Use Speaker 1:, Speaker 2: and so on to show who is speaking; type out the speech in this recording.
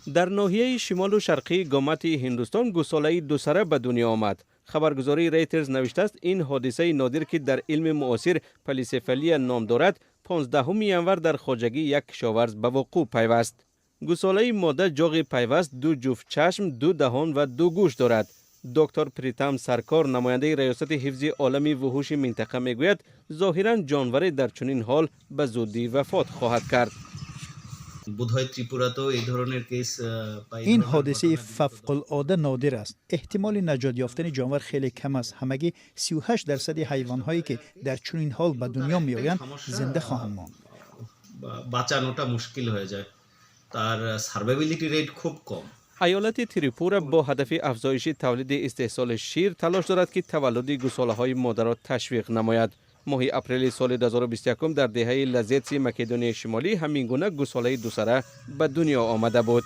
Speaker 1: Дар ноҳияи шимолу шарқии Гомати Ҳиндустон гусолаи дусара ба дунё омад. Хабаргузории Рейтерз навиштааст, ин ҳодисаи нодир, ки дар илми муосир полисефалия ном дорад, 15 январ дар хоҷагии як кишоварз ба вуқӯъ пайваст. Гусолаи мода ҷоғи пайваст, ду ҷуфт чашм, ду даҳон ва ду гӯш дорад. Доктор Притам Саркор, намояндаи раёсати ҳифзи олами вуҳуши минтақа, мегӯяд, зоҳиран ҷонваре дар чунин ҳол ба зудӣ вафот хоҳад кард.
Speaker 2: বোধহয় ত্রিপুরাতেও এই ধরনের কেস বা এই
Speaker 3: Ин
Speaker 2: ধরনের
Speaker 3: ҳодисаи
Speaker 2: ঘটনা বিগত
Speaker 3: фавқулода нодир аст. Эҳтимоли наҷот ёфтани ҷонвар хеле кам аст. Ҳамагӣ 38 дарсади ҳайвонҳое, ки дар чунин ҳол ба дунё меоянд, зинда хоҳанд монд.
Speaker 2: বাঁচানোটা মুশকিল হয়ে যায়, তার সার্ভাইবিলিটি রেট খুব কম।
Speaker 1: Иёлати Трипура бо ҳадафи афзоиши тавлиди истеҳсоли шир талош дорад, ки таваллуди гусолаҳои модарро ташвиқ намояд. Моҳи апрели соли 2021 дар деҳаи Лазетси Македонияи Шимолӣ ҳамин гуна гусолаи дусара ба дунё омада буд.